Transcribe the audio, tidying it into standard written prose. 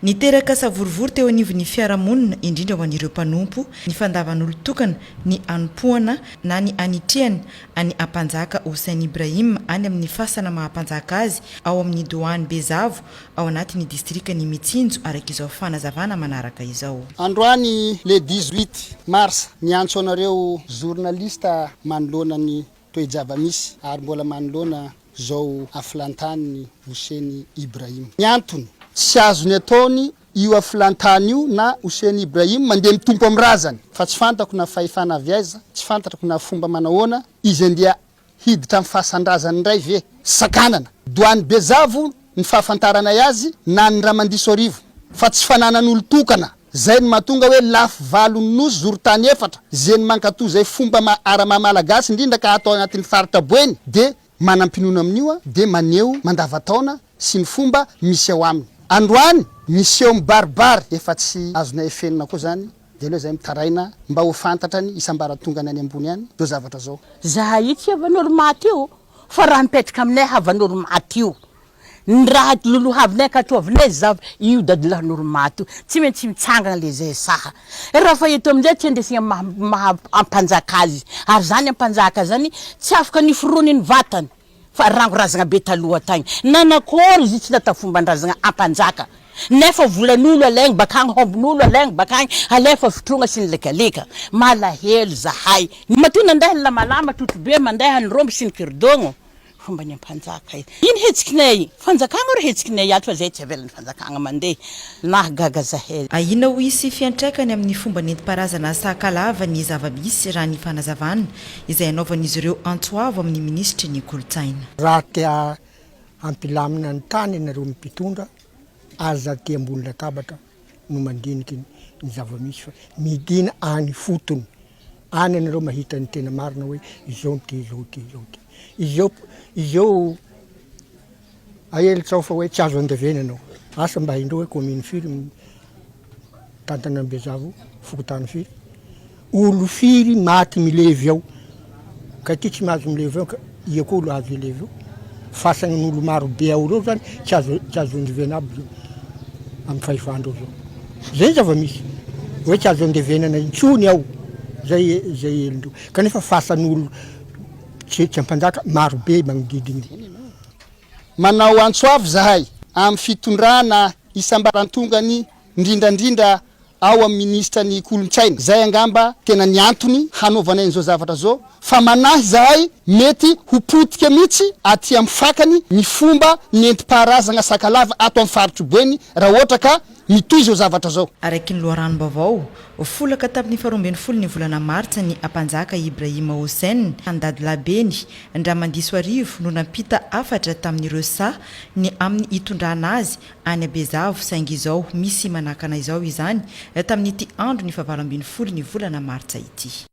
Niteraka savorovoro teo anivon'ny fiarahamonina, indrindra ho an'ireo mpanompo, ny fandavan'olon-tokana ny hanompoana na ny hanitrihana an'i Ampanjaka Hossein Ibrahim any amin'ny fasana maha mpanjaka azy ao amin'ny Doany Bezavo ao anatin'ny distrikan'i Mitsinjo araka izao fanazavana manaraka izao. Androany le 18 mars miantso anareo journaliste manoloana ny toe-java-misy ary mbola manoloana zao afilantaniny Hossein Ibrahim. Ny antony, tsy azony ataony io afilantany io na Hossein Ibrahim mandeha mitompo amin'ny razany fa tsy fantako na fahefana avy aiza, tsy fantatrako na fomba manahoana izy andeha hiditra amin'ny fasan-drazany indray ve? Sakanana. Doany Bezavo ny fahafantaranay azy na ny Ramandisoarivo fa tsy fananan'olon-tokana. Zay no mahatonga hoe lafy valon'ny nosy zorontany efatra ze ny mankato zay fomba maha ara-maha malagasy indrindra ka ato anatin'ny faritra Boeny de manam-pinoana amin'io de maneho mandava-taona sy ny fomba misy ao aminy. Androany miseho mibaribary efa tsy azonay efenina koa zany de aleo zay mitaraina mba ho fantatra ny isam-baratongany any ambony any zao zavatra zao. Zahay io tsy havan'olo maty io fa raha mipetraka aminay havan'olo maty io. Ny raha lolohavinay ankatoavinay zav io dadilahin'olo maty io tsy maintsy mitsangana le zay saha. Raha fa eto aminjay tsy andesigna maha maha ampanjaka azy ary zany ampanjaka zany tsy afaka niforoniny vatany fa rango razagna be taloha tagny nanakôry izy tsy natao fomban-drazagna ampanjaka nefa volan'olo alaigny bakagny hombin'olo alaigny bakagny alefa fitrogna sy ny lekaleka malahelo zahay matoa nandeha ny lamalama trotrobe mandeha ny rombo sy ny kiridogno Fomba ny ampanjaka e. Ino hetsikinay iny? Fanjakagna ro hetsikinay ato fa zay tsy avelan'ny fanjakagna mandeha. Nahagaga zahay. Ahiana ho hisy fiantraikany amin'ny fomba nentim-paharazana Sakalava ny zava-misy raha ny fanazavana izay hanaovan'izy ireo antso avo amin'ny minisitry ny kolontsaina. Raha te hampilamina ny tany ianareo mpitondra, aza aty ambony latabatra no mandiniky ny zava-misy fa midina any ifotony any ianareo mahita ny tena marina hoe izao ty izao ty izao ty izao izao aely tsao fa hoe tsy azo andevenana asa mba haindreo hoe commune firy mitantana an'i Bezavo fokontany firy Olo firy maty milevy ao ka ity tsy mahazo milevy ao ka ia koa olo azo hilevy ao? Fasagnan'olo maro be ao reo zany tsy azo tsy azo andevena aby zao amin'ny fahefandreo zao. Zay ny zava-misy hoe tsy azo andevenana intsony ao zay zay elindreo kanefa fasan'olo tsy tsy ampanjaka maro be magnodidina. Manao antso avo zahay amin'ny fitondrana isam-barantongany ndrindrandrindra ao amin'ny minisitra ny kolontsaina, izay angamba tena ny antony hanaovanay an'izao zavatra izao, fa manahy izahay mety ho potika mihitsy aty amin'ny fakany ny fomba nentim-paharazagna Sakalava ato amin'ny faritr'i Boeny raha ohatra ka mitohy izao zavatra izao. Araka ny loharanom-baovao, folaka tamin'ny faharoa ny volana martsa ny Ampanjaka Ibrahim Hossein Andadilabeny Ndramandisoarivo no nampita hafatra tamin'ireo saha ny amin'ny hitondrana azy any Bezavo saingy izao misy manakana izao izany tamin'ity andro ny fahavalo ambin'ny folo ny volana martsa ity.